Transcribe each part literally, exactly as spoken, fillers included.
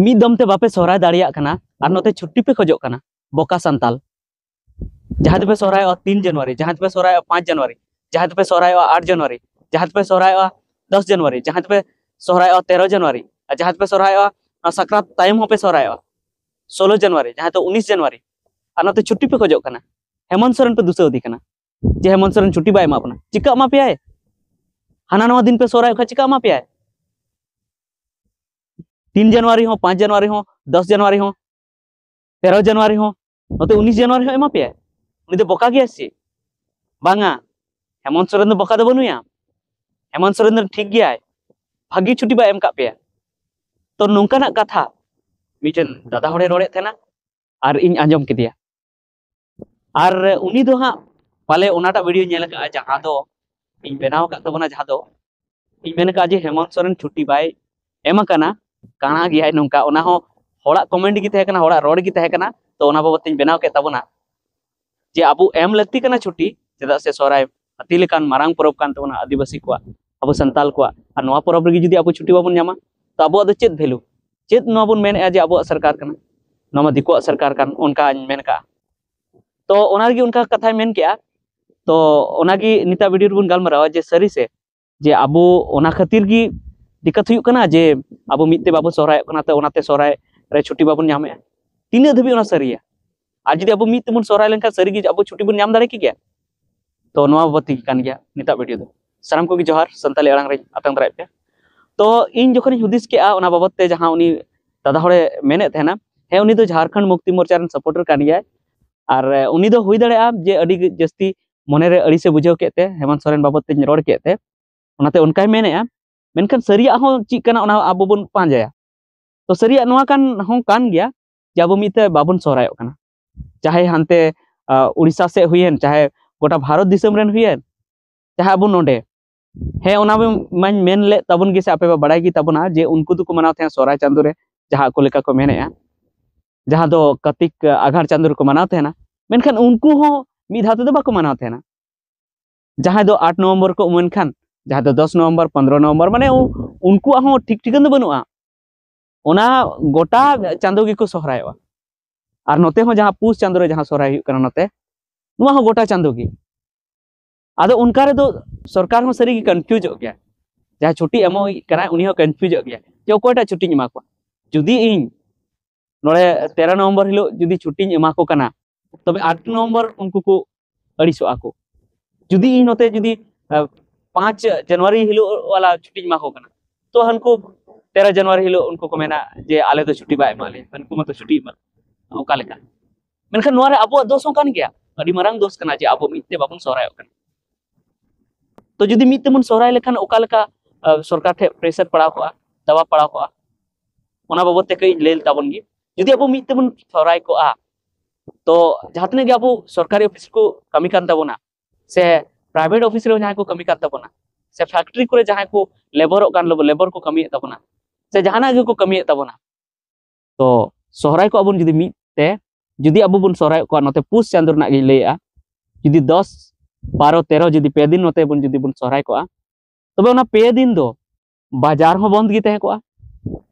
ᱢᱤᱫ ᱫᱚᱢ ᱛᱮ ᱵᱟᱯᱮ ᱥᱚᱦᱨᱟᱭ ᱫᱟᱲᱮᱭᱟᱜ ᱠᱟᱱᱟ ᱟᱨ ᱱᱚᱛᱮ ᱪᱷᱩᱴᱤ ᱯᱮ ᱠᱷᱚᱡᱚᱜ ᱠᱟᱱᱟ, ᱵᱚᱠᱟ ᱥᱟᱱᱛᱟᱞ᱾ ᱡᱟᱦᱟᱸᱭ ᱫᱚᱯᱮ ᱥᱚᱦᱨᱟᱭᱚᱜᱼᱟ ᱛᱤᱱ ᱡᱟᱱᱩᱣᱟᱨᱤ, ᱡᱟᱦᱟᱸᱭ ᱫᱚᱯᱮ ᱥᱚᱦᱨᱟᱭᱚᱜᱼᱟ ᱯᱟᱸᱪ ᱡᱟᱱᱩᱣᱟᱨᱤ, ᱡᱟᱦᱟᱸᱭ ᱫᱚᱯᱮ ᱥᱚᱦᱨᱟᱭᱚᱜᱼᱟ ᱟᱴ ᱡᱟᱱᱩᱣᱟᱨᱤ, ᱡᱟᱦᱟᱸᱭ ᱫᱚᱯᱮ ᱥᱚᱦᱨᱟᱭᱚᱜᱼᱟ ᱫᱚᱥ ᱡᱟᱱᱩᱣᱟᱨᱤ, ᱡᱟᱦᱟᱸᱭ ᱫᱚᱯᱮ ᱥᱚᱦᱨᱟᱭᱚᱜᱼᱟ ᱛᱮᱨᱚ ᱡᱟᱱᱩᱣᱟᱨᱤ, ᱟᱨ ᱡᱟᱦᱟᱸᱭ ᱫᱚᱯᱮ ᱥᱚᱦᱨᱟᱭᱚᱜᱼᱟ ᱥᱟᱠᱨᱟᱛ ᱛᱟᱭᱚᱢ ᱦᱚᱸᱯᱮ ᱥᱚᱦᱨᱟᱭᱚᱜᱼᱟ ᱥᱳᱞᱳ ᱡᱟᱱᱩᱣᱟᱨᱤ, ᱡᱟᱦᱟᱸᱭ ᱫᱚ ᱩᱱᱤᱥ ᱡᱟᱱᱩᱣᱟᱨᱤ, ᱟᱨ ᱱᱚᱛᱮ ᱪᱷᱩᱴᱤ ᱯᱮ ᱠᱷᱚᱡᱚᱜ ᱠᱟᱱᱟ, ᱦᱮᱢᱚᱱᱛ ᱥᱚᱨᱮᱱ ᱯᱮ ᱫᱩᱥᱟᱹᱣ ᱫᱮ ᱠᱟᱱᱟ ᱡᱮ ᱦᱮᱢᱚᱱᱛ ᱥᱚᱨᱮᱱ ᱪᱷᱩᱴᱤ ᱵᱟᱭ ᱮᱢᱟ ᱵᱚᱱᱟ᱾ ᱪᱤᱠᱟ ᱮᱢᱟ ᱯᱮᱭᱟᱭ? ᱦᱟᱱᱟ ᱱᱟᱣᱟ ᱫᱤᱱ ᱯᱮ ᱥᱚᱦᱨᱟᱭᱚᱜ ᱠᱷᱟᱱ ᱪᱤᱠᱟ ᱮᱢᱟ ᱯᱮᱭᱟᱭ? ᱛᱤᱱ ᱡᱟᱱᱩᱣᱟᱨᱤ ᱦᱚᱸ, ᱯᱟᱸᱪ ᱡᱟᱱᱩᱣᱟᱨᱤ ᱦᱚᱸ, ᱫᱚᱥ ᱡᱟᱱᱩᱣᱟᱨᱤ ᱦᱚᱸ, ᱛᱮᱨᱚ ᱡᱟᱱᱩᱣᱟᱨᱤ ᱦᱚᱸ, ᱱᱚᱛᱮ ᱩᱱᱤᱥ ᱡᱟᱱᱩᱣᱟᱨᱤ ᱦᱚᱸ ᱮᱢᱟ ᱯᱮᱭᱟᱭ? ᱩᱱᱤ ᱫᱚ ᱵᱚᱠᱟ ᱜᱮᱭᱟ ᱥᱮ? ᱵᱟᱝᱟ, ᱦᱮᱢᱚᱱᱛ ᱥᱚᱨᱮᱱ ᱫᱚ ᱵᱚᱠᱟ ᱫᱚ ᱵᱟᱹᱱᱩᱭᱟ᱾ ᱦᱮᱢᱚᱱᱛ ᱥᱚᱨᱮᱱ ᱫᱚ ᱴᱷᱤᱠ ᱜᱮᱭᱟᱭ, ᱵᱷᱟᱹᱜᱤ ᱪᱷᱩᱴᱤ ᱵᱟᱭ ᱮᱢ ᱠᱟᱜ ᱯᱮᱭᱟ᱾ ᱛᱚ ᱱᱚᱝᱠᱟᱱᱟᱜ ᱠᱟᱛᱷᱟ ᱢᱤᱫᱴᱮᱱ ᱫᱟᱫᱟ ᱦᱚᱲᱮ ᱨᱚᱲᱮᱫ ᱛᱟᱦᱮᱱᱟ ᱟᱨ ᱤᱧ ᱟᱸᱡᱚᱢ ᱠᱮᱫᱮᱭᱟ᱾ ᱟᱨ ᱩᱱᱤ ᱫᱚ ᱦᱟᱸᱜ ᱯᱟᱞᱮ ᱚᱱᱟᱴᱟᱜ ᱵᱷᱤᱰᱤᱭᱳ ᱧᱮᱞ ᱟᱠᱟᱫᱼᱟ ᱡᱟᱦᱟᱸ ᱫᱚ ᱤᱧ ᱵᱮᱱᱟᱣ ᱟᱠᱟᱫ ᱛᱟᱵᱚᱱᱟ, ᱡᱟᱦᱟᱸ ᱫᱚ ᱤᱧ ᱢᱮᱱ ᱟᱠᱟᱫᱼᱟ ᱡᱮ ᱦᱮᱢᱚᱱᱛ ᱥᱚᱨᱮᱱ ᱪᱷᱩᱴᱤ ᱵᱟᱭ ᱮᱢ ᱟᱠᱟᱱᱟ, ᱠᱟᱬᱟ ᱜᱮᱭᱟᱭ ᱱᱚᱝᱠᱟ᱾ ᱚᱱᱟ ᱦᱚᱸ ᱦᱚᱲᱟᱜ ᱠᱚᱢᱮᱱᱴ ᱜᱮ ᱛᱟᱦᱮᱸ ᱠᱟᱱᱟ, ᱦᱚᱲᱟᱜ ᱨᱚᱲ ᱜᱮ ᱛᱟᱦᱮᱸ ᱠᱟᱱᱟ᱾ ᱛᱚ ᱚᱱᱟ ᱵᱟᱵᱚᱫ ᱛᱤᱧ ᱵᱮᱱᱟᱣ ᱠᱮᱫ ᱛᱟᱵᱚᱱᱟ ᱡᱮ ᱟᱵᱚ ᱮᱢ ᱞᱟᱹᱠᱛᱤ ᱠᱟᱱᱟ ᱪᱷᱩᱴᱤ, ᱪᱮᱫᱟᱜ ᱥᱮ ᱥᱚᱦᱨᱟᱭ ᱦᱟᱹᱛᱤ ᱞᱮᱠᱟᱱ ᱢᱟᱨᱟᱝ ᱯᱚᱨᱚᱵᱽ ᱠᱟᱱ ᱛᱟᱵᱚᱱᱟ ᱟᱹᱫᱤᱵᱟᱹᱥᱤ ᱠᱚᱣᱟᱜ, ᱟᱵᱚ ᱥᱟᱱᱛᱟᱞ ᱠᱚᱣᱟᱜ᱾ ᱟᱨ ᱱᱚᱣᱟ ᱯᱚᱨᱚᱵᱽ ᱨᱮᱜᱮ ᱡᱩᱫᱤ ᱟᱵᱚ ᱪᱷᱩᱴᱤ ᱵᱟᱵᱚᱱ ᱧᱟᱢᱟ, ᱛᱚ ᱟᱵᱚᱣᱟᱜ ᱫᱚ ᱪᱮᱫ ᱵᱷᱮᱞᱩ? ᱪᱮᱫ ᱱᱚᱣᱟ ᱵᱚᱱ ᱢᱮᱱᱮᱫᱼᱟ ᱡᱮ ᱟᱵᱚᱣᱟᱜ ᱥᱚᱨᱠᱟᱨ ᱠᱟᱱᱟ, ᱱᱚᱣᱟ ᱢᱟ ᱫᱤᱠᱩᱣᱟᱜ ᱥᱚᱨᱠᱟᱨ ᱠᱟᱱ, ᱚᱱᱠᱟᱧ ᱢᱮᱱ ᱠᱟᱜᱼᱟ᱾ ᱛᱚ ᱚᱱᱟ ᱨᱮᱜᱮ ᱚᱱᱠᱟ ᱠᱟᱛᱷᱟᱭ ᱢᱮᱱ ᱠᱮᱜᱼᱟ᱾ ᱛᱚ ᱚᱱᱟᱜᱮ ᱱᱤᱛᱟᱜ ᱵᱷᱤᱰᱤᱭᱳ ᱨᱮᱵᱚᱱ ᱜᱟᱞᱢᱟᱨᱟᱣᱟ ᱡᱮ ᱥᱟᱹᱨᱤ ᱥᱮ, ᱡᱮ ᱟᱵᱚ ᱚᱱᱟ ᱠᱷᱟᱹᱛᱤᱨ ᱜᱮ ᱫᱤᱠᱠᱟᱛ ᱦᱩᱭᱩᱜ ᱠᱟᱱᱟ ᱡᱮ ᱟᱵᱚ ᱢᱤᱫ ᱛᱮ ᱵᱟᱵᱚ ᱥᱚᱦᱨᱟᱭᱚᱜ ᱠᱟᱱᱟ, ᱛᱚ ᱚᱱᱟᱛᱮ ᱥᱚᱦᱨᱟᱭ ᱨᱮ ᱪᱷᱩᱴᱤ ᱵᱟᱵᱚᱱ ᱧᱟᱢᱮᱜᱼᱟ᱾ ᱛᱤᱱᱟᱹᱜ ᱫᱷᱟᱹᱵᱤᱡ ᱚᱱᱟ ᱥᱟᱹᱨᱤᱭᱟ? ᱟᱨ ᱡᱩᱫᱤ ᱟᱵᱚ ᱢᱤᱫ ᱛᱮᱵᱚᱱ ᱥᱚᱦᱨᱟᱭ ᱞᱮᱱᱠᱷᱟᱱ ᱥᱟᱹᱨᱤ ᱜᱮ ᱟᱵᱚ ᱪᱷᱩᱴᱤ ᱵᱚᱱ ᱧᱟᱢ ᱫᱟᱲᱮ ᱠᱮ ᱜᱮᱭᱟ? ᱛᱚ ᱱᱚᱣᱟ ᱵᱟᱵᱚᱛ ᱛᱮᱜᱮ ᱠᱟᱱ ᱜᱮᱭᱟ ᱱᱤᱛᱟᱜ ᱵᱷᱤᱰᱤᱭᱳ ᱫᱚ᱾ ᱥᱟᱱᱟᱢ ᱠᱚᱜᱮ ᱡᱚᱦᱟᱨ, ᱥᱟᱱᱛᱟᱞᱤ ᱟᱲᱟᱝ ᱨᱮᱧ ᱟᱛᱟᱝ ᱫᱟᱨᱟᱭᱮᱫ ᱯᱮᱭᱟ᱾ ᱛᱚ ᱤᱧ ᱡᱚᱠᱷᱚᱱᱤᱧ ᱦᱩᱫᱤᱥ ᱠᱮᱜᱼᱟ ᱚᱱᱟ ᱵᱟᱵᱚᱛ ᱛᱮ, ᱡᱟᱦᱟᱸ ᱩᱱᱤ ᱫᱟᱫᱟ ᱦᱚᱲᱮ ᱢᱮᱱᱮᱫ ᱛᱟᱦᱮᱱᱟ, ᱦᱮᱸ, ᱩᱱᱤ ᱫᱚ ᱡᱷᱟᱲᱠᱷᱚᱸᱰ ᱢᱩᱠᱛᱤ ᱢᱳᱨᱪᱟ ᱨᱮᱱ ᱥᱟᱯᱳᱨᱴᱟᱨ ᱠᱟᱱ ᱜᱮᱭᱟᱭ᱾ ᱟᱨ ᱩᱱᱤ ᱫᱚ ᱦᱩᱭ ᱫᱟᱲᱮᱭᱟᱜᱼᱟ ᱡᱮ ᱟᱹᱰᱤ ᱡᱟᱹᱥᱛᱤ ᱢᱚᱱᱮᱨᱮ ᱟᱹᱲᱤᱥᱮ ᱵᱩᱡᱷᱟᱹᱣ ᱠᱮᱫ ᱛᱮ ᱦᱮᱢᱚᱱᱛ ᱥᱚᱨᱮᱱ ᱵᱟᱵᱚᱛ ᱛᱮᱧ ᱨᱚᱲ ᱠᱮᱫ ᱛᱮ, ᱚᱱᱟᱛᱮ ᱚᱱᱠᱟᱭ ᱢᱮᱱᱮᱫᱼᱟ᱾ ᱢᱮᱱᱠᱷᱟᱱ ᱥᱟᱹᱨᱤᱭᱟᱜ ᱦᱚᱸ ᱪᱮᱫ ᱠᱟᱱᱟ ᱚᱱᱟ ᱟᱵᱚ ᱵᱚᱱ ᱯᱟᱸᱡᱟᱭᱟ᱾ ᱛᱚ ᱥᱟᱹᱨᱤᱭᱟᱜ ᱱᱚᱣᱟ ᱠᱟᱱ ᱦᱚᱸ ᱠᱟᱱ ᱜᱮᱭᱟ ᱡᱮ ᱟᱵᱚ ᱢᱤᱫ ᱛᱮ ᱵᱟᱵᱚᱱ ᱥᱚᱦᱨᱟᱭᱚᱜ ᱠᱟᱱᱟ, ᱪᱟᱦᱮ ᱦᱟᱱᱛᱮ ᱟᱸ, ᱩᱲᱤᱥᱥᱟ ᱥᱮᱫ ᱦᱩᱭᱮᱱ, ᱪᱟᱦᱮ ᱜᱚᱴᱟ ᱵᱷᱟᱨᱚᱛ ᱫᱤᱥᱚᱢ ᱨᱮᱱ ᱦᱩᱭᱮᱱ, ᱪᱟᱦᱮ ᱟᱵᱚ ᱱᱚᱰᱮ᱾ ᱦᱮᱸ, ᱚᱱᱟ ᱢᱟᱧ ᱢᱮᱱ ᱞᱮᱫ ᱛᱟᱵᱚᱱ ᱜᱮ ᱥᱮ ᱟᱯᱮ ᱯᱮ ᱵᱟᱲᱟᱭ ᱜᱮ ᱛᱟᱵᱚᱱᱟ ᱡᱮ ᱩᱱᱠᱩ ᱫᱚᱠᱚ ᱢᱟᱱᱟᱣ ᱛᱟᱦᱮᱸᱱᱟ ᱥᱚᱦᱨᱟᱭ ᱪᱟᱸᱫᱳ ᱨᱮ, ᱡᱟᱦᱟᱸ ᱟᱠᱚ ᱞᱮᱠᱟ ᱠᱚ ᱢᱮᱱᱮᱫᱼᱟ, ᱡᱟᱦᱟᱸ ᱫᱚ ᱠᱟᱨᱛᱤᱠ ᱟᱜᱷᱟᱲ ᱪᱟᱸᱫᱳ ᱨᱮᱠᱚ ᱢᱟᱱᱟᱣ ᱛᱟᱦᱮᱸᱱᱟ᱾ ᱢᱮᱱᱠᱷᱟᱱ ᱩᱱᱠᱩ ᱦᱚᱸ ᱢᱤᱫ ᱫᱷᱟᱣ ᱛᱮᱫᱚ ᱵᱟᱠᱚ ᱢᱟᱱᱟᱣ ᱛᱟᱦᱮᱸᱱᱟ᱾ ᱡᱟᱦᱟᱸᱭ ᱫᱚ ᱟᱴ ᱱᱚᱵᱷᱮᱢᱵᱚᱨ ᱠᱚ ᱩᱢᱮᱱ ᱠᱷᱟᱱ, ᱡᱟᱦᱟᱸᱭ ᱫᱚ ᱫᱚᱥ ᱱᱚᱵᱷᱮᱢᱵᱚᱨ, ᱯᱚᱱᱫᱽᱨᱚ ᱱᱚᱵᱷᱮᱢᱵᱚᱨ, ᱢᱟᱱᱮ ᱩ-, ᱩᱱᱠᱩᱣᱟᱜ ᱦᱚᱸ ᱴᱷᱤᱠ ᱴᱷᱤᱠᱟᱹᱱ ᱫᱚ ᱵᱟᱹᱱᱩᱜᱼᱟ᱾ ᱚᱱᱟ ᱜᱚᱴᱟ ᱪᱟᱸᱫᱳ ᱜᱮᱠᱚ ᱥᱚᱦᱨᱟᱭᱚᱜᱼᱟ᱾ ᱟᱨ ᱱᱚᱛᱮ ᱦᱚᱸ ᱡᱟᱦᱟᱸ ᱯᱩᱥ ᱪᱟᱸᱫᱳ ᱨᱮ ᱡᱟᱦᱟᱸ ᱥᱚᱦᱨᱟᱭ ᱦᱩᱭᱩᱜ ᱠᱟᱱᱟ ᱱᱚᱛᱮ, ᱱᱚᱣᱟ ᱦᱚᱸ ᱜᱚᱴᱟ ᱪᱟᱸᱫᱳ ᱜᱮ᱾ ᱟᱫᱚ ᱚᱱᱠᱟ ᱨᱮᱫᱚ ᱥᱚᱨᱠᱟᱨ ᱦᱚᱸ ᱥᱟᱹᱨᱤᱜᱮ ᱠᱚᱱᱯᱷᱤᱭᱩᱡᱚᱜ ᱜᱮᱭᱟ᱾ ᱡᱟᱦᱟᱸᱭ ᱪᱷᱩᱴᱤ ᱮᱢᱚᱜ ᱠᱟᱱᱟᱭ, ᱩᱱᱤ ᱦᱚᱸ ᱠᱚᱱᱯᱷᱤᱭᱩᱡᱚᱜ ᱜᱮᱭᱟ ᱡᱮ ᱚᱠᱚᱭᱴᱟᱜ ᱪᱷᱩᱴᱤᱧ ᱮᱢᱟ ᱠᱚᱣᱟ᱾ ᱡᱩᱫᱤ ᱤᱧ ᱱᱚᱰᱮ ᱛᱮᱨᱚ ᱱᱚᱵᱷᱮᱢᱵᱚᱨ ᱦᱤᱞᱳᱜ ᱡᱩᱫᱤ ᱪᱷᱩᱴᱤᱧ ᱮᱢᱟ ᱠᱚ ᱠᱟᱱᱟ, ᱛᱚᱵᱮ ᱟᱴ ᱱᱚᱵᱷᱮᱢᱵᱚᱨ ᱩᱱᱠᱩ ᱠᱚ ᱟᱹᱲᱤᱥᱚᱜᱼᱟ ᱠᱚ᱾ ᱡᱩᱫᱤ ᱤᱧ ᱱᱚᱛᱮ ᱡᱩᱫᱤ ᱟᱸ, ᱯᱟᱸᱪ ᱡᱟᱱᱩᱣᱟᱨᱤ ᱦᱤᱞᱳᱜ ᱣᱟᱞᱟ ᱪᱷᱩᱴᱤᱧ ᱮᱢᱟ ᱠᱚ ᱠᱟᱱᱟ, ᱛᱚ ᱦᱟᱱᱠᱩ ᱛᱮᱨᱚ ᱡᱟᱱᱩᱣᱟᱨᱤ ᱦᱤᱞᱳᱜ ᱩᱱᱠᱩ ᱠᱚ ᱢᱮᱱᱟ ᱡᱮ ᱟᱞᱮ ᱫᱚ ᱪᱷᱩᱴᱤ ᱵᱟᱭ ᱮᱢᱟ ᱞᱮᱭᱟ, ᱦᱟᱱᱠᱩ ᱢᱟᱛᱚ ᱪᱷᱩᱴᱤ ᱮᱢᱟ᱾ ᱚᱠᱟ ᱞᱮᱠᱟ? ᱢᱮᱱᱠᱷᱟᱱ ᱱᱚᱣᱟ ᱨᱮ ᱟᱵᱚᱣᱟᱜ ᱫᱳᱥ ᱦᱚᱸ ᱠᱟᱱ ᱜᱮᱭᱟ, ᱟᱹᱰᱤ ᱢᱟᱨᱟᱝ ᱫᱳᱥ ᱠᱟᱱᱟ ᱡᱮ ᱟᱵᱚ ᱢᱤᱫ ᱛᱮ ᱵᱟᱵᱚᱱ ᱥᱚᱦᱨᱟᱭᱚᱜ ᱠᱟᱱᱟ᱾ ᱛᱚ ᱡᱩᱫᱤ ᱢᱤᱫ ᱛᱮᱵᱚᱱ ᱥᱚᱦᱨᱟᱭ ᱞᱮᱠᱷᱟᱱ ᱚᱠᱟ ᱞᱮᱠᱟ ᱟᱸ, ᱥᱚᱨᱠᱟᱨ ᱴᱷᱮᱱ ᱯᱨᱮᱥᱟᱨ ᱯᱟᱲᱟᱣ ᱠᱚᱜᱼᱟ, ᱫᱟᱵᱟᱣ ᱯᱟᱲᱟᱣ ᱠᱚᱜᱼᱟ, ᱚᱱᱟ ᱵᱟᱵᱚᱫ ᱛᱮ ᱠᱟᱹᱡ ᱞᱟᱹᱭ ᱛᱟᱵᱚᱱ ᱜᱮ᱾ ᱡᱩᱫᱤ ᱟᱵᱚ ᱢᱤᱫ ᱛᱮᱵᱚᱱ ᱥᱚᱦᱨᱟᱭ ᱠᱚᱜᱼᱟ, ᱛᱚ ᱡᱟᱦᱟᱸ ᱛᱤᱱᱟᱹᱜ ᱜᱮ ᱟᱵᱚ ᱥᱚᱨᱠᱟᱨᱤ ᱚᱯᱷᱤᱥ ᱠᱚ ᱠᱟᱹᱢᱤ ᱠᱟᱱ ᱛᱟᱵᱚᱱᱟ, ᱥᱮ ᱯᱨᱟᱭᱵᱷᱮᱴ ᱚᱯᱷᱤᱥ ᱨᱮ ᱡᱟᱦᱟᱸᱭ ᱠᱚ ᱠᱟᱹᱢᱤ ᱠᱟᱱ ᱛᱟᱵᱚᱱᱟ, ᱥᱮ ᱯᱷᱮᱠᱴᱨᱤ ᱠᱚᱨᱮ ᱡᱟᱦᱟᱸᱭ ᱠᱚ ᱞᱮᱵᱚᱨᱚᱜ ᱠᱟᱱ, ᱞᱮᱵᱚᱨ ᱠᱚ ᱠᱟᱹᱢᱤᱭᱮᱫ ᱛᱟᱵᱚᱱᱟ, ᱥᱮ ᱡᱟᱦᱟᱱᱟᱜ ᱜᱮᱠᱚ ᱠᱟᱹᱢᱤᱭᱮᱫ ᱛᱟᱵᱚᱱᱟ, ᱛᱚ ᱥᱚᱦᱨᱟᱭ ᱠᱚᱜᱼᱟ ᱵᱚᱱ ᱡᱩᱫᱤ ᱢᱤᱫ ᱛᱮ, ᱡᱩᱫᱤ ᱟᱵᱚ ᱵᱚᱱ ᱥᱚᱦᱨᱟᱭᱚᱜ ᱠᱚᱣᱟ, ᱱᱚᱛᱮ ᱯᱩᱥ ᱪᱟᱸᱫᱳ ᱨᱮᱱᱟᱜ ᱜᱤᱧ ᱞᱟᱹᱭᱮᱜᱼᱟ, ᱡᱩᱫᱤ ᱫᱚᱥ, ᱵᱟᱨᱚ, ᱛᱮᱨᱚ ᱡᱩᱫᱤ ᱯᱮ ᱫᱤᱱ ᱱᱚᱛᱮ ᱵᱚᱱ ᱡᱩᱫᱤ ᱵᱚᱱ ᱥᱚᱦᱨᱟᱭ ᱠᱚᱜᱼᱟ, ᱛᱚᱵᱮ ᱚᱱᱟ ᱯᱮ ᱫᱤᱱ ᱫᱚ ᱵᱟᱡᱟᱨ ᱦᱚᱸ ᱵᱚᱱᱫ ᱜᱮ ᱛᱟᱦᱮᱸ ᱠᱚᱜᱼᱟ᱾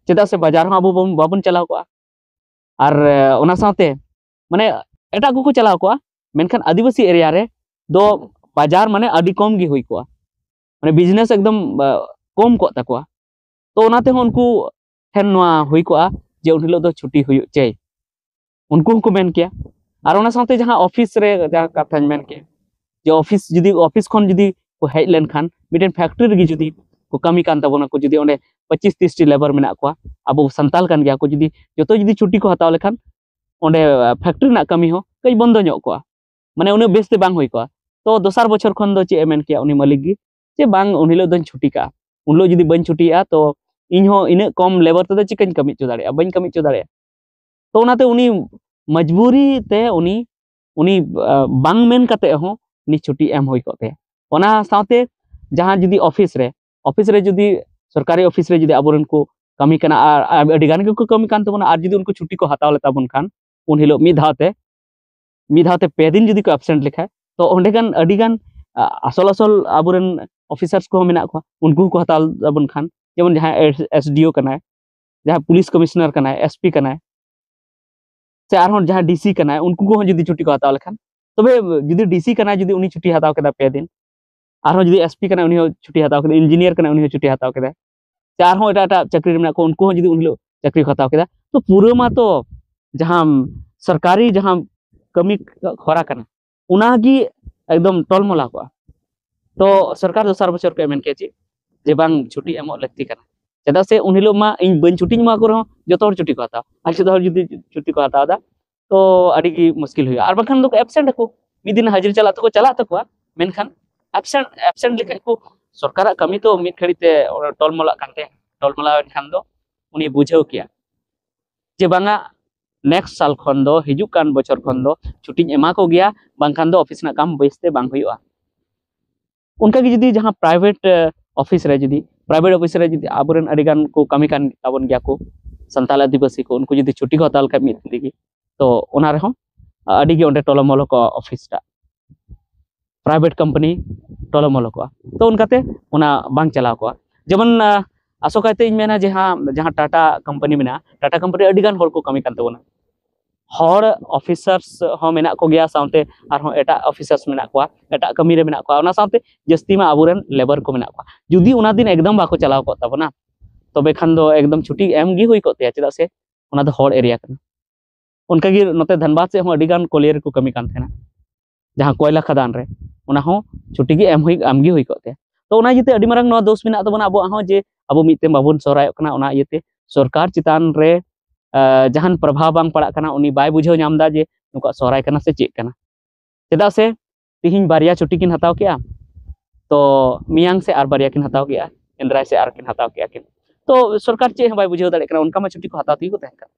ᱪᱮᱫᱟᱜ ᱥᱮ ᱵᱟᱡᱟᱨ ᱦᱚᱸ ᱟᱵᱚ ᱵᱚᱱ, ᱵᱟᱵᱚᱱ ᱪᱟᱞᱟᱣ ᱠᱚᱜᱼᱟ᱾ ᱟᱨ ᱮ, ᱚᱱᱟ ᱥᱟᱶᱛᱮ ᱢᱟᱱᱮ ᱮᱴᱟᱜ ᱠᱚᱠᱚ ᱪᱟᱞᱟᱣ ᱠᱚᱜᱼᱟ, ᱢᱮᱱᱠᱷᱟᱱ ᱟᱹᱫᱤᱵᱟᱹᱥᱤ ᱮᱨᱤᱭᱟ ᱨᱮ ᱫᱚ ᱵᱟᱡᱟᱨ ᱢᱟᱱᱮ ᱟᱹᱰᱤ ᱠᱚᱢ ᱜᱮ ᱦᱩᱭ ᱠᱚᱜᱼᱟ, ᱢᱟᱱᱮ ᱵᱤᱡᱽᱱᱮᱥ ᱮᱠᱫᱚᱢ ᱟ, ᱠᱚᱢ ᱠᱚᱜ ᱛᱟᱠᱚᱣᱟ᱾ ᱛᱚ ᱚᱱᱟ ᱛᱮᱦᱚᱸ ᱩᱱᱠᱩ ᱴᱷᱮᱱ ᱱᱚᱣᱟ ᱦᱩᱭ ᱠᱚᱜᱼᱟ ᱡᱮ ᱩᱱ ᱦᱤᱞᱳᱜ ᱫᱚ ᱪᱷᱩᱴᱤ ᱦᱩᱭᱩᱜ ᱪᱟᱹᱭ, ᱩᱱᱠᱩ ᱦᱚᱸᱠᱚ ᱢᱮᱱ ᱠᱮᱭᱟ᱾ ᱟᱨ ᱚᱱᱟ ᱥᱟᱶᱛᱮ ᱡᱟᱦᱟᱸ ᱚᱯᱷᱤᱥ ᱨᱮ ᱡᱟᱦᱟᱸ ᱠᱟᱛᱷᱟᱧ ᱢᱮᱱ ᱠᱮᱫ, ᱡᱮ ᱚᱯᱷᱤᱥ ᱡᱩᱫᱤ, ᱚᱯᱷᱤᱥ ᱠᱷᱚᱱ ᱡᱩᱫᱤ ᱠᱚ ᱦᱮᱡ ᱞᱮᱱᱠᱷᱟᱱ, ᱢᱤᱫᱴᱮᱱ ᱯᱷᱮᱠᱴᱨᱤ ᱨᱮᱜᱮ ᱡᱩᱫᱤ ᱠᱚ ᱠᱟᱹᱢᱤ ᱠᱟᱱ ᱛᱟᱵᱚᱱᱟ ᱠᱚ, ᱡᱩᱫᱤ ᱚᱸᱰᱮ ᱯᱚᱸᱪᱤᱥ ᱛᱤᱨᱤᱥ ᱴᱤ ᱞᱮᱵᱟᱨ ᱢᱮᱱᱟᱜ ᱠᱚᱣᱟ, ᱟᱵᱚ ᱥᱟᱱᱛᱟᱲ ᱠᱟᱱ ᱜᱮᱭᱟ ᱠᱚ, ᱡᱩᱫᱤ ᱡᱚᱛᱚ ᱡᱩᱫᱤ ᱪᱷᱩᱴᱤ ᱠᱚ ᱦᱟᱛᱟᱣ ᱞᱮᱠᱷᱟᱱ, ᱚᱸᱰᱮ ᱯᱷᱮᱠᱴᱨᱤ ᱨᱮᱱᱟᱜ ᱠᱟᱹᱢᱤ ᱦᱚᱸ ᱠᱟᱹᱡ ᱵᱚᱱᱫᱚ ᱧᱚᱜ ᱠᱚᱜᱼᱟ, ᱢᱟᱱᱮ ᱩᱱᱟᱹᱜ ᱵᱮᱥ ᱛᱮ ᱵᱟᱝ ᱦᱩᱭ ᱠᱚᱜᱼᱟ᱾ ᱛᱚ ᱫᱚᱥᱟᱨ ᱵᱚᱪᱷᱚᱨ ᱠᱷᱚᱱ ᱫᱚ ᱪᱮᱫ ᱮ ᱢᱮᱱ ᱠᱮᱭᱟ ᱩᱱᱤ ᱢᱟᱹᱞᱤᱠ ᱜᱮ, ᱡᱮ ᱵᱟᱝ, ᱩᱱ ᱦᱤᱞᱳᱜ ᱫᱚᱧ ᱪᱷᱩᱴᱤ ᱠᱟᱜᱼᱟ, ᱩᱱ ᱦᱤᱞᱳᱜ ᱡᱩᱫᱤ ᱵᱟᱹᱧ ᱪᱷᱩᱴᱤᱭᱟ ᱛᱚ ᱤᱧ ᱦᱚᱸ ᱤᱱᱟᱹᱜ ᱠᱚᱢ ᱞᱮᱵᱟᱨ ᱛᱮᱫᱚ ᱪᱤᱠᱟᱹᱧ ᱠᱟᱹᱢᱤ ᱦᱚᱪᱚ ᱫᱟᱲᱮᱭᱟᱜᱼᱟ, ᱵᱟᱹᱧ ᱠᱟᱹᱢᱤ ᱦᱚᱪᱚ ᱫᱟᱲᱮᱭᱟᱜᱼᱟ᱾ ᱛᱚ ᱚᱱᱟᱛᱮ ᱩᱱᱤ ᱢᱚᱡᱽᱵᱩᱨᱤ ᱛᱮ ᱩᱱᱤ, ᱩᱱᱤ ᱟᱸ, ᱵᱟᱝ ᱢᱮᱱ ᱠᱟᱛᱮ ᱦᱚᱸ ᱩᱱᱤ ᱪᱷᱩᱴᱤ ᱮᱢ ᱦᱩᱭ ᱠᱚᱜ ᱛᱟᱭᱟ᱾ ᱚᱱᱟ ᱥᱟᱶᱛᱮ ᱡᱟᱦᱟᱸ ᱡᱩᱫᱤ ᱚᱯᱷᱤᱥ ᱨᱮ, ᱚᱯᱷᱤᱥ ᱨᱮ ᱡᱩᱫᱤ ᱥᱚᱨᱠᱟᱨᱤ ᱚᱯᱷᱤᱥ ᱨᱮ ᱡᱩᱫᱤ ᱟᱵᱚᱨᱮᱱ ᱠᱚ ᱠᱟᱹᱢᱤ ᱠᱟᱱᱟ ᱟᱨ, ᱟᱨ ᱟᱹᱰᱤ ᱜᱟᱱ ᱜᱮᱠᱚ ᱠᱟᱹᱢᱤ ᱠᱟᱱ ᱛᱟᱵᱚᱱᱟ, ᱟᱨ ᱡᱩᱫᱤ ᱩᱱᱠᱩ ᱪᱷᱩᱴᱤ ᱠᱚ ᱦᱟᱛᱟᱣ ᱞᱮ ᱛᱟᱵᱚᱱ ᱠᱷᱟᱱ ᱩᱱ ᱦᱤᱞᱳᱜ ᱢᱤᱫ ᱫᱷᱟᱣ ᱛᱮ, ᱢᱤᱫ ᱫᱷᱟᱣ ᱛᱮ ᱯᱮ ᱫᱤᱱ ᱡᱩᱫᱤ ᱠᱚ ᱮᱵᱥᱮᱱᱴ ᱞᱮᱠᱷᱟᱱ, ᱛᱚ ᱚᱸᱰᱮ ᱜᱟᱱ ᱟᱹᱰᱤ ᱜᱟᱱ ᱟ, ᱟᱥᱚᱞ ᱟᱥᱚᱞ ᱟᱵᱚᱨᱮᱱ ᱚᱯᱷᱤᱥᱟᱨᱥ ᱠᱚᱦᱚᱸ ᱢᱮᱱᱟᱜ ᱠᱚᱣᱟ, ᱩᱱᱠᱩ ᱦᱚᱸᱠᱚ ᱦᱟᱛᱟᱣ ᱛᱟᱵᱚᱱ ᱠᱷᱟᱱ, ᱡᱮᱢᱚᱱ ᱡᱟᱦᱟᱸᱭ ᱮᱥ ᱰᱤ ᱳ ᱠᱟᱱᱟᱭ, ᱡᱟᱦᱟᱸᱭ ᱯᱩᱞᱤᱥ ᱠᱚᱢᱤᱥᱚᱱᱟᱨ ᱠᱟᱱᱟᱭ, ᱮᱥᱯᱤ ᱠᱟᱱᱟᱭ, ᱥᱮ ᱟᱨᱦᱚᱸ ᱡᱟᱦᱟᱸᱭ ᱰᱤᱥᱤ ᱠᱟᱱᱟᱭ, ᱩᱱᱠᱩ ᱠᱚᱦᱚᱸ ᱡᱩᱫᱤ ᱪᱷᱩᱴᱤ ᱠᱚ ᱦᱟᱛᱟᱣ ᱞᱮᱠᱷᱟᱱ, ᱛᱚᱵᱮ ᱡᱩᱫᱤ ᱰᱤᱥᱤ ᱠᱟᱱᱟᱭ, ᱡᱩᱫᱤ ᱩᱱᱤ ᱪᱷᱩᱴᱤ ᱦᱟᱛᱟᱣ ᱠᱮᱫᱟ ᱯᱮ ᱫᱤᱱ, ᱟᱨᱦᱚᱸ ᱡᱩᱫᱤ ᱮᱥᱯᱤ ᱠᱟᱱᱟᱭ, ᱩᱱᱤ ᱦᱚᱸ ᱪᱷᱩᱴᱤ ᱦᱟᱛᱟᱣ ᱠᱮᱫᱟ, ᱤᱧᱡᱤᱱᱤᱭᱟᱨ ᱠᱟᱱᱟᱭ, ᱩᱱᱤ ᱦᱚᱸ ᱪᱷᱩᱴᱤ ᱦᱟᱛᱟᱣ ᱠᱮᱫᱟ, ᱥᱮ ᱟᱨᱦᱚᱸ ᱮᱴᱟᱜ ᱮᱴᱟᱜ ᱪᱟᱹᱠᱨᱤ ᱨᱮ ᱢᱮᱱᱟᱜ ᱠᱚᱣᱟ, ᱩᱱᱠᱩ ᱦᱚᱸ ᱡᱩᱫᱤ ᱩᱱ ᱦᱤᱞᱳᱜ ᱪᱟᱹᱠᱨᱤ ᱠᱚ ᱦᱟᱛᱟᱣ ᱠᱮᱫᱟ, ᱛᱚ ᱯᱩᱨᱟᱹ ᱢᱟᱛᱚ ᱡᱟᱦᱟᱸ ᱥᱚᱨᱠᱟᱨᱤ ᱡᱟᱦᱟᱸ ᱠᱟᱹᱢᱤ ᱦᱚᱨᱟ ᱠᱟᱱᱟ, ᱚᱱᱟᱜᱮ ᱮᱠᱫᱚᱢ ᱴᱚᱞᱢᱚᱞᱟ ᱠᱚᱜᱼᱟ᱾ ᱛᱚ ᱥᱚᱨᱠᱟᱨ ᱫᱚᱥᱟᱨ ᱵᱚᱪᱷᱚᱨ ᱠᱚ ᱢᱮᱱ ᱠᱮᱭᱟ ᱪᱮᱫ, ᱡᱮ ᱵᱟᱝ, ᱪᱷᱩᱴᱤ ᱮᱢᱚᱜ ᱞᱟᱹᱠᱛᱤ ᱠᱟᱱᱟ᱾ ᱪᱮᱫᱟᱜ ᱥᱮ ᱩᱱ ᱦᱤᱞᱳᱜ ᱢᱟ ᱤᱧ ᱵᱟᱹᱧ ᱪᱷᱩᱴᱤᱧ ᱮᱢᱟ ᱠᱚ ᱨᱮᱦᱚᱸ, ᱡᱚᱛᱚ ᱦᱚᱲ ᱪᱷᱩᱴᱤ ᱠᱚ ᱦᱟᱛᱟᱣᱟ᱾ ᱟᱨ ᱡᱚᱛᱚ ᱦᱚᱲ ᱡᱩᱫᱤ ᱪᱷᱩᱴᱤ ᱠᱚ ᱦᱟᱛᱟᱣ ᱮᱫᱟ, ᱛᱚ ᱟᱹᱰᱤ ᱜᱮ ᱢᱩᱥᱠᱤᱞ ᱦᱩᱭᱩᱜᱼᱟ᱾ ᱟᱨ ᱵᱟᱝᱠᱷᱟᱱ ᱫᱚᱠᱚ ᱮᱵᱥᱮᱱᱴ ᱟᱠᱚ, ᱢᱤᱫ ᱫᱤᱱ ᱦᱟᱡᱨᱤ ᱪᱟᱞᱟᱜ ᱛᱟᱠᱚ, ᱪᱟᱞᱟᱜ ᱛᱟᱠᱚᱣᱟ, ᱢᱮᱱᱠᱷᱟᱱ ᱮᱵᱥᱮᱱᱴ ᱮᱵᱥᱮᱱᱴ ᱞᱮᱠᱷᱟᱡ ᱠᱚ, ᱥᱚᱨᱠᱟᱨᱟᱜ ᱠᱟᱹᱢᱤ ᱛᱚ ᱢᱤᱫ ᱜᱷᱟᱹᱲᱤᱡ ᱛᱮ ᱴᱚᱞᱢᱚᱞᱟᱜ ᱠᱟᱱ ᱛᱟᱭᱟ᱾ ᱴᱚᱞᱢᱚᱞᱟᱣ ᱮᱱᱠᱷᱟᱱ ᱫᱚ ᱩᱱᱤ ᱵᱩᱡᱷᱟᱹᱣ ᱠᱮᱭᱟ ᱡᱮ ᱵᱟᱝᱟ, ᱱᱮᱠᱥᱴ ᱥᱟᱞ ᱠᱷᱚᱱ ᱫᱚ, ᱦᱤᱡᱩᱜ ᱠᱟᱱ ᱵᱚᱪᱷᱚᱨ ᱠᱷᱚᱱ ᱫᱚ ᱪᱷᱩᱴᱤᱧ ᱮᱢᱟ ᱠᱚ ᱜᱮᱭᱟ, ᱵᱟᱝᱠᱷᱟᱱ ᱫᱚ ᱚᱯᱷᱤᱥ ᱨᱮᱱᱟᱜ ᱠᱟᱢ ᱵᱮᱥᱛᱮ ᱵᱟᱝ ᱦᱩᱭᱩᱜᱼᱟ᱾ ᱚᱱᱠᱟᱜᱮ ᱡᱩᱫᱤ ᱡᱟᱦᱟᱸ ᱯᱨᱟᱭᱵᱷᱮᱴ ᱚᱯᱷᱤᱥ ᱨᱮ ᱡᱩᱫᱤ, ᱯᱨᱟᱭᱵᱷᱮᱴ ᱚᱯᱷᱤᱥ ᱨᱮ ᱡᱩᱫᱤ ᱟᱵᱚᱨᱮᱱ ᱟᱹᱰᱤᱜᱟᱱ ᱠᱚ ᱠᱟᱹᱢᱤ ᱠᱟᱱ ᱛᱟᱵᱚᱱ ᱜᱮᱭᱟ ᱠᱚ, ᱥᱟᱱᱛᱟᱲ ᱟᱹᱫᱤᱵᱟᱹᱥᱤ ᱠᱚ, ᱩᱱᱠᱩ ᱡᱩᱫᱤ ᱪᱷᱩᱴᱤ ᱠᱚ ᱦᱟᱛᱟᱣ ᱞᱮᱠᱷᱟᱡ ᱢᱤᱫ ᱫᱤᱱ ᱛᱮᱜᱮ, ᱛᱚ ᱚᱱᱟ ᱨᱮᱦᱚᱸ ᱟᱹᱰᱤ ᱜᱮ ᱚᱸᱰᱮ ᱴᱚᱞᱚᱢᱚᱞᱚ ᱠᱚᱜᱼᱟ ᱚᱯᱷᱤᱥ ᱴᱟᱜ, ᱯᱨᱟᱭᱵᱷᱮᱴ ᱠᱳᱢᱯᱟᱱᱤ ᱴᱚᱞᱚᱢᱚᱞᱚ ᱠᱚᱜᱼᱟ᱾ ᱛᱚ ᱚᱱᱠᱟᱛᱮ ᱚᱱᱟ ᱵᱟᱝ ᱪᱟᱞᱟᱣ ᱠᱚᱜᱼᱟ᱾ ᱡᱮᱢᱚᱱ ᱟᱸ, ᱟᱥᱚᱠᱟᱭᱛᱮ ᱤᱧ ᱢᱮᱱᱟ ᱡᱟᱦᱟᱸ, ᱡᱟᱦᱟᱸ ᱴᱟᱴᱟ ᱠᱳᱢᱯᱟᱱᱤ ᱢᱮᱱᱟᱜᱼᱟ, ᱴᱟᱴᱟ ᱠᱳᱢᱯᱟᱱᱤ ᱟᱹᱰᱤ ᱜᱟᱱ ᱦᱚᱲ ᱠᱚ ᱠᱟᱹᱢᱤ ᱠᱟᱱ ᱛᱟᱵᱚᱱᱟ᱾ ᱦᱚᱲ ᱚᱯᱷᱤᱥᱟᱨᱥ ᱦᱚᱸ ᱢᱮᱱᱟᱜ ᱠᱚᱜᱮᱭᱟ, ᱥᱟᱶᱛᱮ ᱟᱨᱦᱚᱸ ᱮᱴᱟᱜ ᱚᱯᱷᱤᱥᱟᱨᱥ ᱢᱮᱱᱟᱜ ᱠᱚᱣᱟ, ᱮᱴᱟᱜ ᱠᱟᱹᱢᱤ ᱨᱮ ᱢᱮᱱᱟᱜ ᱠᱚᱣᱟ, ᱚᱱᱟ ᱥᱟᱶᱛᱮ ᱡᱟᱹᱥᱛᱤ ᱢᱟ ᱟᱵᱚᱨᱮᱱ ᱞᱮᱵᱟᱨ ᱠᱚ ᱢᱮᱱᱟᱜ ᱠᱚᱣᱟ᱾ ᱡᱩᱫᱤ ᱚᱱᱟ ᱫᱤᱱ ᱮᱠᱫᱚᱢ ᱵᱟᱠᱚ ᱪᱟᱞᱟᱣ ᱠᱚᱜ ᱛᱟᱵᱚᱱᱟ, ᱛᱚᱵᱮ ᱠᱷᱟᱱ ᱫᱚ ᱮᱠᱫᱚᱢ ᱪᱷᱩᱴᱤ ᱮᱢ ᱜᱮ ᱦᱩᱭ ᱠᱚᱜ ᱛᱟᱭᱟ, ᱪᱮᱫᱟᱜ ᱥᱮ ᱚᱱᱟ ᱫᱚ ᱦᱚᱲ ᱮᱨᱤᱭᱟ ᱠᱟᱱᱟ᱾ ᱚᱱᱠᱟᱜᱮ ᱱᱚᱛᱮ ᱫᱷᱟᱱᱵᱟᱫᱽ ᱥᱮᱫ ᱦᱚᱸ ᱟᱹᱰᱤ ᱜᱟᱱ ᱠᱚᱞᱤᱭᱟᱨᱤ ᱠᱚ ᱠᱟᱹᱢᱤ ᱠᱟᱱ ᱛᱟᱦᱮᱱᱟ, ᱡᱟᱦᱟᱸ ᱠᱚᱭᱞᱟ ᱠᱷᱟᱫᱟᱱ ᱨᱮ, ᱚᱱᱟ ᱦᱚᱸ ᱪᱷᱩᱴᱤ ᱜᱮ ᱮᱢ ᱦᱩᱭ, ᱮᱢ ᱜᱮ ᱦᱩᱭ ᱠᱚᱜ ᱛᱟᱭᱟ᱾ ᱛᱚ ᱚᱱᱟ ᱤᱭᱟᱹᱛᱮ ᱟᱹᱰᱤ ᱢᱟᱨᱟᱝ ᱱᱚᱣᱟ ᱫᱳᱥ ᱢᱮᱱᱟᱜ ᱛᱟᱵᱚᱱᱟ ᱟᱵᱚᱣᱟᱜ ᱦᱚᱸ, ᱡᱮ ᱟᱵᱚ ᱢᱤᱫᱴᱮᱱ ᱵᱟᱵᱚᱱ ᱥᱚᱦᱨᱟᱭᱚᱜ ᱠᱟᱱᱟ᱾ ᱚᱱᱟ ᱤᱭᱟᱹᱛᱮ ᱥᱚᱨᱠᱟᱨ ᱪᱮᱛᱟᱱ ᱨᱮ, ᱟᱸ, ᱡᱟᱦᱟᱱ ᱯᱨᱚᱵᱷᱟᱵᱽ ᱵᱟᱝ ᱯᱟᱲᱟᱜ ᱠᱟᱱᱟ, ᱩᱱᱤ ᱵᱟᱭ ᱵᱩᱡᱷᱟᱹᱣ ᱧᱟᱢ ᱮᱫᱟ ᱡᱮ ᱱᱩᱠᱩᱣᱟᱜ ᱥᱚᱦᱨᱟᱭ ᱠᱟᱱᱟ ᱥᱮ ᱪᱮᱫ ᱠᱟᱱᱟ᱾ ᱪᱮᱫᱟᱜ ᱥᱮ ᱛᱤᱦᱤᱧ ᱵᱟᱨᱭᱟ ᱪᱷᱩᱴᱤ ᱠᱤᱱ ᱦᱟᱛᱟᱣ ᱠᱮᱜᱼᱟ, ᱛᱚ ᱢᱮᱭᱟᱝ ᱥᱮ ᱟᱨ ᱵᱟᱨᱭᱟ ᱠᱤᱱ ᱦᱟᱛᱟᱣ ᱠᱮᱜᱼᱟ, ᱮᱱᱫᱨᱟᱭ ᱥᱮ ᱟᱨ ᱠᱤᱱ ᱦᱟᱛᱟᱣ ᱠᱮᱜᱼᱟ ᱠᱤᱱ᱾ ᱛᱚ ᱥᱚᱨᱠᱟᱨ ᱪᱮᱫ ᱦᱚᱸ ᱵᱟᱭ ᱵᱩᱡᱷᱟᱹᱣ ᱫᱟᱲᱮᱭᱟᱜ ᱠᱟᱱᱟ, ᱚᱱᱠᱟ ᱢᱟ ᱪᱷᱩᱴᱤ ᱠᱚ ᱦᱟᱛᱟᱣ ᱛᱮᱜᱮ ᱠᱚ ᱛᱟᱦᱮᱱ ᱠᱟᱱᱟ᱾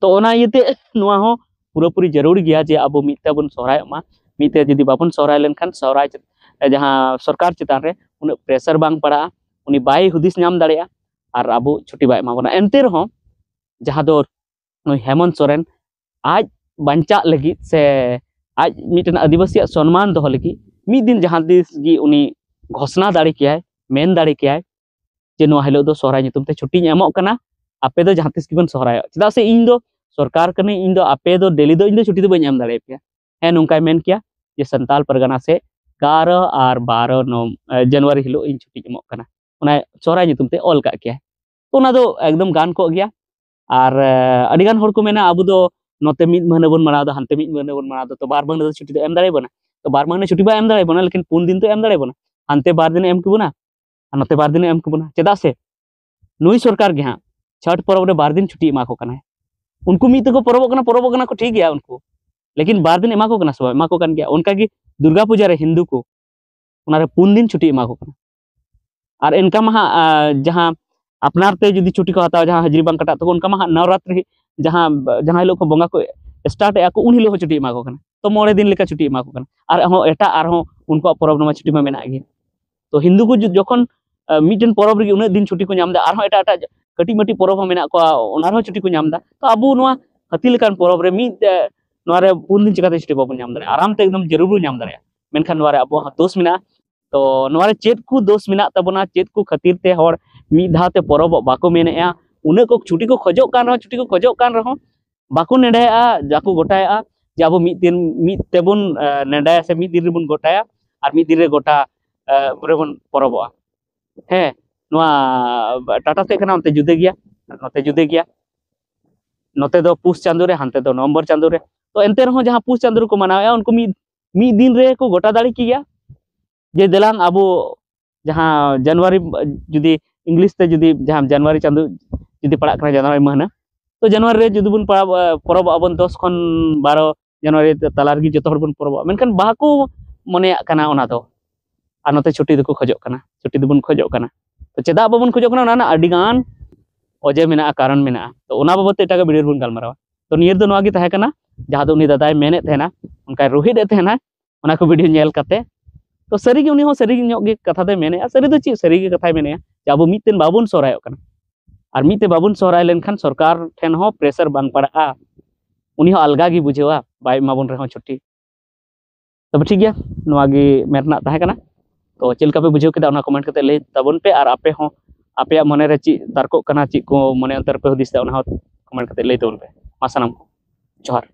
ᱛᱚ ᱚᱱᱟ ᱤᱭᱟᱹᱛᱮ ᱱᱚᱣᱟ ᱦᱚᱸ ᱯᱩᱨᱟᱹᱯᱩᱨᱤ ᱡᱟᱹᱨᱩᱲ ᱜᱮᱭᱟ ᱡᱮ ᱟᱵᱚ ᱢᱤᱫ ᱛᱮᱵᱚᱱ ᱥᱚᱦᱨᱟᱭᱚᱜ ᱢᱟ᱾ ᱢᱤᱫ ᱛᱮ ᱡᱩᱫᱤ ᱵᱟᱵᱚᱱ ᱥᱚᱦᱨᱟᱭ ᱞᱮᱱᱠᱷᱟᱱ ᱥᱚᱦᱨᱟᱭ ᱪᱮᱛ-, ᱡᱟᱦᱟᱸ ᱥᱚᱨᱠᱟᱨ ᱪᱮᱛᱟᱱ ᱨᱮ ᱩᱱᱟᱹᱜ ᱯᱨᱮᱥᱟᱨ ᱵᱟᱝ ᱯᱟᱲᱟᱜᱼᱟ, ᱩᱱᱤ ᱵᱟᱭ ᱦᱩᱫᱤᱥ ᱧᱟᱢ ᱫᱟᱲᱮᱭᱟᱜᱼᱟ ᱟᱨ ᱟᱵᱚ ᱪᱷᱩᱴᱤ ᱵᱟᱭ ᱮᱢᱟ ᱵᱚᱱᱟ᱾ ᱮᱱᱛᱮ ᱨᱮᱦᱚᱸ ᱡᱟᱦᱟᱸ ᱫᱚ ᱱᱩᱭ ᱦᱮᱢᱚᱱᱛ ᱥᱚᱨᱮᱱ ᱟᱡ ᱵᱟᱧᱪᱟᱜ ᱞᱟᱹᱜᱤᱫ ᱥᱮ ᱟᱡ ᱢᱤᱫᱴᱮᱱ ᱟᱹᱫᱤᱵᱟᱹᱥᱤᱭᱟᱜ ᱥᱚᱱᱢᱟᱱ ᱫᱚᱦᱚ ᱞᱟᱹᱜᱤᱫ ᱢᱤᱫ ᱫᱤᱱ ᱡᱟᱦᱟᱸ ᱛᱤᱥ ᱜᱮ ᱩᱱᱤ ᱜᱷᱳᱥᱱᱟ ᱫᱟᱲᱮ ᱠᱮᱭᱟᱭ, ᱢᱮᱱ ᱫᱟᱲᱮ ᱠᱮᱭᱟᱭ ᱡᱮ ᱱᱚᱣᱟ ᱦᱤᱞᱳᱜ ᱫᱚ ᱥᱚᱦᱨᱟᱭ ᱧᱩᱛᱩᱢ ᱛᱮ ᱪᱷᱩᱴᱤᱧ ᱮᱢᱚᱜ ᱠᱟᱱᱟ, ᱟᱯᱮ ᱫᱚ ᱡᱟᱦᱟᱸ ᱛᱤᱥ ᱜᱮᱵᱚᱱ ᱥᱚᱦᱨᱟᱭᱚᱜ, ᱪᱮᱫᱟᱜ ᱥᱮ ᱤᱧ ᱫᱚ ᱥᱚᱨᱠᱟᱨ ᱠᱟᱹᱱᱟᱹᱧ, ᱤᱧ ᱫᱚ ᱟᱯᱮ ᱫᱚ ᱰᱮᱞᱤ ᱫᱚ ᱤᱧ ᱫᱚ ᱪᱷᱩᱴᱤ ᱫᱚ ᱵᱟᱹᱧ ᱮᱢ ᱫᱟᱲᱮᱭᱟᱯᱮᱭᱟ᱾ ᱦᱮᱸ, ᱱᱚᱝᱠᱟᱭ ᱢᱮᱱ ᱠᱮᱭᱟ ᱡᱮ ᱥᱟᱱᱛᱟᱲ ᱯᱟᱨᱜᱟᱱᱟ ᱥᱮ ᱮᱜᱟᱨᱚ ᱟᱨ ᱵᱟᱨᱚ ᱱᱚ ᱡᱟᱱᱩᱣᱟᱨᱤ ᱦᱤᱞᱳᱜ ᱤᱧ ᱪᱷᱩᱴᱤᱧ ᱮᱢᱚᱜ ᱠᱟᱱᱟ, ᱚᱱᱟ ᱥᱚᱦᱨᱟᱭ ᱧᱩᱛᱩᱢ ᱛᱮ ᱚᱞ ᱠᱟᱜ ᱠᱮᱭᱟ᱾ ᱛᱚ ᱚᱱᱟ ᱫᱚ ᱮᱠᱫᱚᱢ ᱜᱟᱱ ᱠᱚᱜ ᱜᱮᱭᱟ᱾ ᱟᱨ ᱟᱹᱰᱤ ᱜᱟᱱ ᱦᱚᱲ ᱠᱚ ᱢᱮᱱᱟ ᱟᱵᱚ ᱫᱚ ᱱᱚᱛᱮ ᱢᱤᱫ ᱢᱟᱹᱦᱱᱟᱹ ᱵᱚᱱ ᱢᱟᱱᱟᱣ ᱮᱫᱟ, ᱦᱟᱱᱛᱮ ᱢᱤᱫ ᱢᱟᱹᱦᱱᱟᱹ ᱵᱚᱱ ᱢᱟᱱᱟᱣ ᱮᱫᱟ, ᱛᱚ ᱵᱟᱨ ᱢᱟᱹᱦᱱᱟᱹ ᱫᱚ ᱪᱷᱩᱴᱤ ᱫᱚ ᱮᱢ ᱫᱟᱲᱮᱭᱟᱵᱚᱱᱟ? ᱛᱚ ᱵᱟᱨ ᱢᱟᱹᱦᱱᱟᱹ ᱪᱷᱩᱴᱤ ᱵᱟᱭ ᱮᱢ ᱫᱟᱲᱮᱭᱟᱵᱚᱱᱟ, ᱞᱮᱠᱤᱱ ᱯᱩᱱ ᱫᱤᱱ ᱛᱚ ᱮᱢ ᱫᱟᱲᱮᱭᱟᱵᱚᱱᱟ᱾ ᱦᱟᱱᱛᱮ ᱵᱟᱨ ᱫᱤᱱᱮ ᱮᱢ ᱠᱮᱵᱚᱱᱟ, ᱪᱮᱫᱟᱜ ᱥᱮ ᱱᱩᱭ ᱥᱚᱨᱠᱟᱨ ᱜᱮ ᱦᱟᱸᱜ ᱪᱷᱚᱴ ᱯᱚᱨᱚᱵᱽ ᱨᱮ ᱵᱟᱨ ᱫᱤᱱ ᱪᱷᱩᱴᱤ ᱮᱢᱟ ᱠᱚ ᱠᱟᱱᱟᱭ᱾ ᱩᱱᱠᱩ ᱢᱤᱫ ᱛᱮᱠᱚ ᱯᱚᱨᱚᱵᱚᱜ ᱠᱟᱱᱟ, ᱯᱚᱨᱚᱵᱚᱜ ᱠᱟᱱᱟ ᱠᱚ, ᱴᱷᱤᱠ ᱜᱮᱭᱟ ᱩᱱᱠᱩ, ᱞᱮᱠᱤᱱ ᱵᱟᱨ ᱫᱤᱱ ᱮᱢᱟ ᱠᱚ ᱠᱟᱱᱟ ᱥᱮ ᱵᱟᱝ? ᱮᱢᱟ ᱠᱚ ᱠᱟᱱ ᱜᱮᱭᱟ᱾ ᱚᱱᱠᱟᱜᱮ ᱫᱩᱨᱜᱟ ᱯᱩᱡᱟ ᱨᱮ ᱦᱤᱱᱫᱩ ᱠᱚ ᱚᱱᱟᱨᱮ ᱯᱩᱱ ᱫᱤᱱ ᱪᱷᱩᱴᱤ ᱮᱢᱟ ᱠᱚ ᱠᱟᱱᱟ᱾ ᱟᱨ ᱮᱱᱠᱟ ᱢᱟ ᱦᱟᱸᱜ ᱡᱟᱦᱟᱸ ᱟᱯᱱᱟᱨ ᱛᱮ ᱡᱩᱫᱤ ᱪᱷᱩᱴᱤ ᱠᱚ ᱦᱟᱛᱟᱣᱟ, ᱡᱟᱦᱟᱸ ᱦᱟᱹᱡᱨᱤ ᱵᱟᱝ ᱠᱟᱴᱟᱜ ᱛᱟᱠᱚ, ᱚᱱᱠᱟ ᱢᱟ ᱦᱟᱸᱜ ᱱᱚᱵᱨᱟᱛᱨᱤ ᱡᱟᱦᱟᱸ ᱡᱟᱦᱟᱸ ᱦᱤᱞᱳᱜ ᱠᱚ ᱵᱚᱸᱜᱟ ᱠᱚ ᱥᱴᱟᱨᱴ ᱮᱜᱼᱟ ᱠᱚ, ᱩᱱ ᱦᱤᱞᱳᱜ ᱦᱚᱸ ᱪᱷᱩᱴᱤ ᱮᱢᱟ ᱠᱚ ᱠᱟᱱᱟ᱾ ᱛᱚ ᱢᱚᱬᱮ ᱫᱤᱱ ᱞᱮᱠᱟ ᱪᱷᱩᱴᱤ ᱮᱢᱟ ᱠᱚ ᱠᱟᱱᱟ᱾ ᱟᱨᱦᱚᱸ ᱮᱴᱟᱜ ᱟᱨᱦᱚᱸ ᱩᱱᱠᱩᱣᱟᱜ ᱯᱚᱨᱚᱵᱽ ᱱᱚᱣᱟ ᱪᱷᱩᱴᱤ ᱢᱟ ᱢᱮᱱᱟᱜ ᱜᱮ᱾ ᱛᱚ ᱦᱤᱱᱫᱩ ᱠᱚ ᱡᱚᱠᱷᱚᱱ ᱢᱤᱫᱴᱮᱱ ᱯᱚᱨᱚᱵᱽ ᱨᱮᱜᱮ ᱩᱱᱟᱹᱜ ᱫᱤᱱ ᱪᱷᱩᱴᱤ ᱠᱚ ᱧᱟᱢ ᱮᱫᱟ, ᱟᱨᱦᱚᱸ ᱮᱴᱟᱜ ᱮᱴᱟᱜ ᱠᱟᱹᱴᱤᱡ ᱢᱟᱹᱴᱤᱡ ᱯᱚᱨᱚᱵᱽ ᱦᱚᱸ ᱢᱮᱱᱟᱜ ᱠᱚᱣᱟ, ᱚᱱᱟ ᱨᱮᱦᱚᱸ ᱪᱷᱩᱴᱤ ᱠᱚ ᱧᱟᱢ ᱮᱫᱟ᱾ ᱛᱚ ᱟᱵᱚ ᱱᱚᱣᱟ ᱦᱟᱹᱛᱤ ᱞᱮᱠᱟᱱ ᱯᱚᱨᱚᱵᱽ ᱨᱮ ᱢᱤᱫ ᱱᱚᱣᱟ ᱨᱮ ᱯᱩᱱ ᱫᱤᱱ ᱪᱤᱠᱟᱛᱮ ᱪᱷᱩᱴᱤ ᱵᱟᱵᱚᱱ ᱧᱟᱢ ᱫᱟᱲᱮᱭᱟᱜᱼᱟ? ᱟᱨᱟᱢ ᱛᱮ ᱮᱠᱫᱚᱢ ᱡᱟᱹᱨᱩᱲ ᱵᱚᱱ ᱧᱟᱢ ᱫᱟᱲᱮᱭᱟᱜᱼᱟ᱾ ᱢᱮᱱᱠᱷᱟᱱ ᱱᱚᱣᱟ ᱨᱮ ᱟᱵᱚᱣᱟᱜ ᱦᱚᱸ ᱫᱳᱥ ᱢᱮᱱᱟᱜᱼᱟ᱾ ᱛᱚ ᱱᱚᱣᱟ ᱨᱮ ᱪᱮᱫ ᱠᱚ ᱫᱳᱥ ᱢᱮᱱᱟᱜ ᱛᱟᱵᱚᱱᱟ, ᱪᱮᱫ ᱠᱚ ᱠᱷᱟᱹᱛᱤᱨ ᱛᱮ ᱦᱚᱲ ᱢᱤᱫ ᱫᱷᱟᱣ ᱛᱮ ᱯᱚᱨᱚᱵᱚᱜ ᱵᱟᱠᱚ ᱢᱮᱱᱮᱫᱼᱟ? ᱩᱱᱟᱹᱜ ᱠᱚ ᱪᱷᱩᱴᱤ ᱠᱚ ᱠᱷᱚᱡᱚᱜ ᱠᱟᱱ ᱨᱮᱦᱚᱸ, ᱪᱷᱩᱴᱤ ᱠᱚ ᱠᱷᱚᱡᱚᱜ ᱠᱟᱱ ᱨᱮᱦᱚᱸ ᱵᱟᱠᱚ ᱱᱮᱰᱟᱭᱮᱫᱼᱟ, ᱵᱟᱠᱚ ᱜᱚᱴᱟᱭᱮᱫᱼᱟ ᱡᱮ ᱟᱵᱚ ᱢᱤᱫ ᱫᱤᱱ ᱢᱤᱫ ᱛᱮᱵᱚᱱ ᱱᱮᱰᱟᱭᱟ ᱥᱮ ᱢᱤᱫ ᱫᱤᱱ ᱨᱮᱵᱚᱱ ᱜᱚᱴᱟᱭᱟ ᱟᱨ ᱢᱤᱫ ᱫᱤᱱ ᱨᱮ ᱜᱚᱴᱟ ᱨᱮᱵᱚᱱ ᱯᱚᱨᱚᱵᱚᱜᱼᱟ᱾ ᱦᱮᱸ, ᱱᱚᱣᱟ ᱴᱟᱴᱟ ᱥᱮᱫ ᱠᱟᱱᱟ, ᱚᱱᱛᱮ ᱡᱩᱫᱟᱹ ᱜᱮᱭᱟ, ᱱᱚᱛᱮ ᱡᱩᱫᱟᱹ ᱜᱮᱭᱟ᱾ ᱱᱚᱛᱮ ᱫᱚ ᱯᱩᱥ ᱪᱟᱸᱫᱳ ᱨᱮ, ᱦᱟᱱᱛᱮ ᱫᱚ ᱱᱚᱵᱷᱮᱢᱵᱚᱨ ᱪᱟᱸᱫᱳ ᱨᱮ᱾ ᱛᱚ ᱮᱱᱛᱮ ᱨᱮᱦᱚᱸ ᱡᱟᱦᱟᱸ ᱯᱩᱥ ᱪᱟᱸᱫᱳ ᱨᱮᱠᱚ ᱢᱟᱱᱟᱣᱮᱫᱼᱟ, ᱩᱱᱠᱩ ᱢᱤᱫ ᱢᱤᱫ ᱫᱤᱱ ᱨᱮᱠᱚ ᱜᱚᱴᱟ ᱫᱟᱲᱮ ᱠᱮᱭᱟ ᱡᱮ ᱫᱮᱞᱟᱝ ᱟᱵᱚ ᱡᱟᱦᱟᱸ ᱡᱟᱱᱩᱣᱟᱨᱤ, ᱡᱩᱫᱤ ᱤᱝᱞᱤᱥ ᱛᱮ ᱡᱩᱫᱤ ᱡᱟᱦᱟᱸ ᱡᱟᱱᱩᱣᱟᱨᱤ ᱪᱟᱸᱫᱳ ᱡᱩᱫᱤ ᱯᱟᱲᱟᱜ ᱠᱟᱱᱟ, ᱡᱟᱱᱩᱣᱟᱨᱤ ᱢᱟᱹᱦᱱᱟᱹ, ᱛᱚ ᱡᱟᱱᱩᱣᱟᱨᱤ ᱨᱮ ᱡᱩᱫᱤ ᱵᱚᱱ ᱯᱟᱲᱟᱣ-, ᱯᱚᱨᱚᱵᱚᱜ ᱟᱵᱚᱱ ᱫᱚᱥ ᱠᱷᱚᱱ ᱵᱟᱨᱚ ᱡᱟᱱᱩᱣᱟᱨᱤ ᱛᱟᱞᱟ ᱨᱮᱜᱮ ᱡᱚᱛᱚ ᱦᱚᱲ ᱵᱚᱱ ᱯᱚᱨᱚᱵᱚᱜᱼᱟ, ᱢᱮᱱᱠᱷᱟᱱ ᱵᱟᱠᱚ ᱢᱚᱱᱮᱭᱟᱜ ᱠᱟᱱᱟ ᱚᱱᱟ ᱫᱚ᱾ ᱟᱨ ᱱᱚᱛᱮ ᱪᱷᱩᱴᱤ ᱫᱚᱠᱚ ᱠᱷᱚᱡᱚᱜ ᱠᱟᱱᱟ, ᱪᱷᱩᱴᱤ ᱫᱚᱵᱚᱱ ᱠᱷᱚᱡᱚᱜ ᱠᱟᱱᱟ᱾ ᱛᱚ ᱪᱮᱫᱟᱜ ᱵᱟᱵᱚᱱ ᱠᱷᱚᱡᱚᱜ ᱠᱟᱱᱟ? ᱚᱱᱟ ᱨᱮᱱᱟᱜ ᱟᱹᱰᱤ ᱜᱟᱱ ᱚᱡᱮ ᱢᱮᱱᱟᱜᱼᱟ, ᱠᱟᱨᱚᱱ ᱢᱮᱱᱟᱜᱼᱟ᱾ ᱛᱚ ᱚᱱᱟ ᱵᱟᱵᱚᱫ ᱛᱮ ᱮᱴᱟᱜᱟᱜ ᱵᱷᱤᱰᱤᱭᱳ ᱨᱮᱵᱚᱱ ᱜᱟᱞᱢᱟᱨᱟᱣᱟ᱾ ᱛᱚ ᱱᱤᱭᱟᱹ ᱫᱚ ᱱᱚᱣᱟ ᱜᱮ ᱛᱟᱦᱮᱸ ᱠᱟᱱᱟ, ᱡᱟᱦᱟᱸ ᱫᱚ ᱩᱱᱤ ᱫᱟᱫᱟᱭ ᱢᱮᱱᱮᱫ ᱛᱟᱦᱮᱱᱟ, ᱚᱱᱠᱟᱭ ᱨᱳᱦᱮᱫ ᱮᱫ ᱛᱟᱦᱮᱱᱟ, ᱚᱱᱟ ᱠᱚ ᱵᱷᱤᱰᱤᱭᱳ ᱧᱮᱞ ᱠᱟᱛᱮ᱾ ᱛᱚ ᱥᱟᱹᱨᱤᱜᱮ ᱩᱱᱤ ᱦᱚᱸ ᱥᱟᱹᱨᱤ ᱧᱚᱜ ᱜᱮ ᱠᱟᱛᱷᱟ ᱫᱚᱭ ᱢᱮᱱᱮᱫᱼᱟ᱾ ᱥᱟᱹᱨᱤ ᱫᱚ ᱪᱮᱫ, ᱥᱟᱹᱨᱤ ᱜᱮ ᱠᱟᱛᱷᱟᱭ ᱢᱮᱱᱮᱫᱼᱟ ᱡᱮ ᱟᱵᱚ ᱢᱤᱫ ᱛᱮ ᱵᱟᱵᱚᱱ ᱥᱚᱦᱨᱟᱭᱚᱜ ᱠᱟᱱᱟ᱾ ᱟᱨ ᱢᱤᱫ ᱛᱮ ᱵᱟᱵᱚᱱ ᱥᱚᱦᱨᱟᱭ ᱞᱮᱱᱠᱷᱟᱱ ᱥᱚᱨᱠᱟᱨ ᱴᱷᱮᱱ ᱦᱚᱸ ᱯᱨᱮᱥᱟᱨ ᱵᱟᱝ ᱯᱟᱲᱟᱜᱼᱟ, ᱩᱱᱤ ᱦᱚᱸ ᱟᱞᱜᱟ ᱜᱮ ᱵᱩᱡᱷᱟᱹᱣᱟ, ᱵᱟᱭ ᱮᱢᱟ ᱵᱚᱱ ᱨᱮᱦᱚᱸ ᱪᱷᱩᱴᱤ᱾ ᱛᱚᱵᱮ ᱴᱷᱤᱠ ᱜᱮᱭᱟ, ᱱᱚᱣᱟ ᱜᱮ ᱢᱮᱱ ᱨᱮᱱᱟᱜ ᱛᱟᱦᱮᱸ ᱠᱟᱱᱟ᱾ ᱛᱚ ᱪᱮᱫ ᱞᱮᱠᱟ ᱯᱮ ᱵᱩᱡᱷᱟᱹᱣ ᱠᱮᱫᱟ, ᱚᱱᱟ ᱠᱚᱢᱮᱱᱴ ᱠᱟᱛᱮ ᱞᱟᱹᱭ ᱛᱟᱵᱚᱱ ᱯᱮ᱾ ᱟᱨ ᱟᱯᱮ ᱦᱚᱸ ᱟᱯᱮᱭᱟᱜ ᱢᱚᱱᱮᱨᱮ ᱪᱮᱫ ᱛᱟᱨᱠᱚᱜ ᱠᱟᱱᱟ, ᱪᱮᱫ ᱠᱚ ᱢᱚᱱᱮ ᱚᱱᱛᱚᱨ ᱯᱮ ᱦᱩᱫᱤᱥ ᱮᱫᱟ, ᱚᱱᱟ ᱦᱚᱸ ᱠᱚᱢᱮᱱᱴ ᱠᱟᱛᱮ ᱞᱟᱹᱭ ᱛᱟᱵᱚᱱ ᱯᱮ᱾ ᱢᱟ ᱥᱟᱱᱟᱢ ᱠᱚ ᱡᱚᱦᱟᱨ᱾